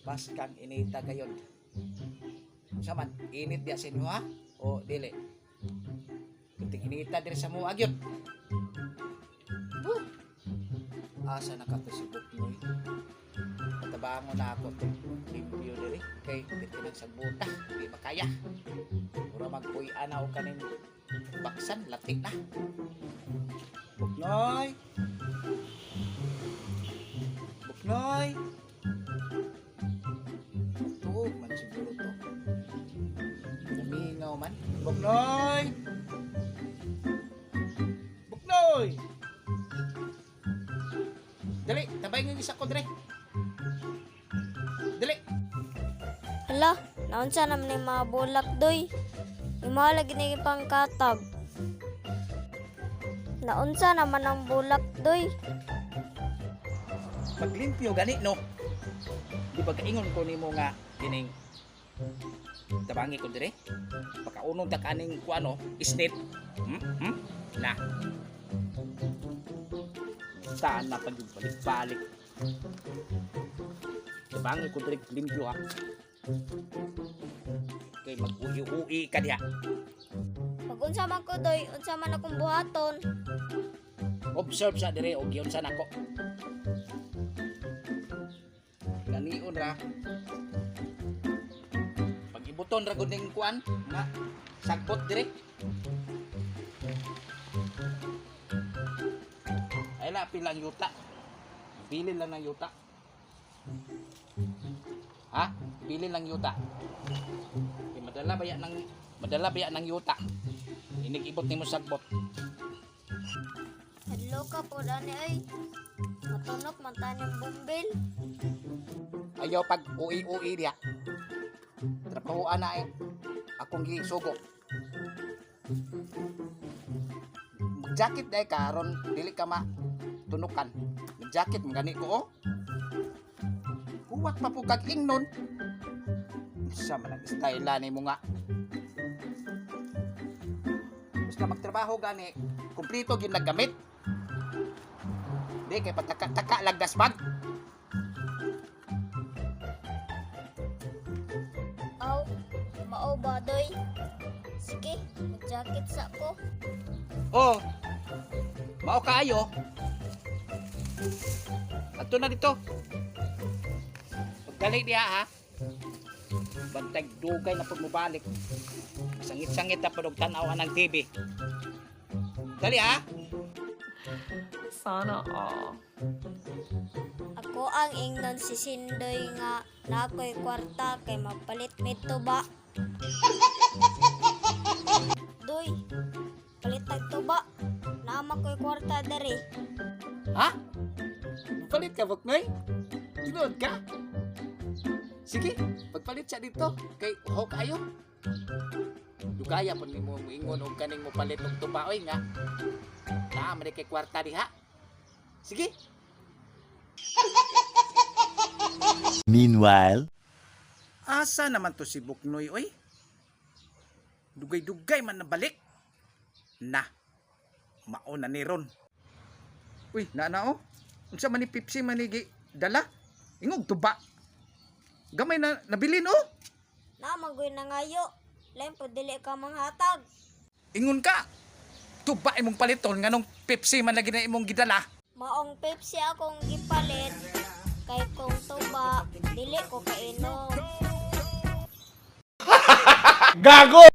Baskang inita gayon. Unsa man, init diya sa inyo ha? O dili? Kunting inita diri sa mua gyud. Huh. Asa na ka to si Buknoy? Patabangon na ako to limpyo diri kay dito nang sagbuta, di makaya. Mura magpuy-an na og kaning baksan, lati na. Buknoy! Buknoy! Tuog man siguro to. Namingaw man. Buknoy! Buknoy! Dali, tabay nga isa ko dire. Dali. Hala, naunsa naman yung mga bulak doy. Yung mga lagi na yung pangkatag. Naunsa naman ang bulak doy. Paglimpyo gani no. Di ba kaingon ko nimo nga kining tabangi ko dire? Pakaunong ta kaning kuano, isnit. Hmm? Hmm? Na. Saan na pag balik-balik. Tabangi ko dire limpyo ha. Kay mag-ui-ui ka diha. Pag unsa man ko doy, unsa man akong buhaton. Observe sa dire og giunsa nako. Ganion ra. Pag ibuton ra gud ning kuan nga sagbot dire. Ay la pila ang yuta. Pili lang ng yuta. Ha? Pili lang yuta. Kay madala baya ng yuta. Inig ibot nimo sagbot. Hello ka po dani ay. Matunok man taning bumbil. Ayaw pag ui-ui diya. Trabahoan na eh. Akong gisugo. Mag-jacket dahil ka, aron dili ka ma tunukan. Mag-jacket, magani ko oh. Huwat pa po kag ingnon. Sa man ang style ni mo nga. Basta magtrabaho gani, kumplito gyud naggamit. Di kay pataka-taka lagdas bag. Aw, mao ba doy? Sige, mag-jacket sa ko. Oh. Mao kaayo. Adto na dito. Pagdali diha ha. Bantay dugay na pud mobalik. Sangit-sangit na pud og tan-aw ang TV. Dali ha. Sana all. Ako ang ingnon si Sindoy nga nakoy kwarta kay mapalit mi tuba. Doy, palit tag tuba. Naama ko'y kwarta diri. Ha? Palit ka Buknoy? Tinuod ka? Sige, pagpalit siya dito kay uhaw kaayo. Dugaya pud nimo moingon og kaning mopalit og tuba oy nga. Naa man kay kwarta diha. Sige. Meanwhile, Asa naman to si Buknoy oy? Dugay-dugay man nabalik. Na. Mao na ni ron. Uy, na na oh. Unsa man ni Pepsi man ni gi- dala? Ingog tuba. Gamay na nabilin oh. Naama ko'y nangayo. Lain po dili ka manghatag. Ingon ka. Tuba imong paliton nganong Pepsi man lagi na imong gidala. Maong Pepsi akong gipalit kay kung tuba dili ko kainom. Gago!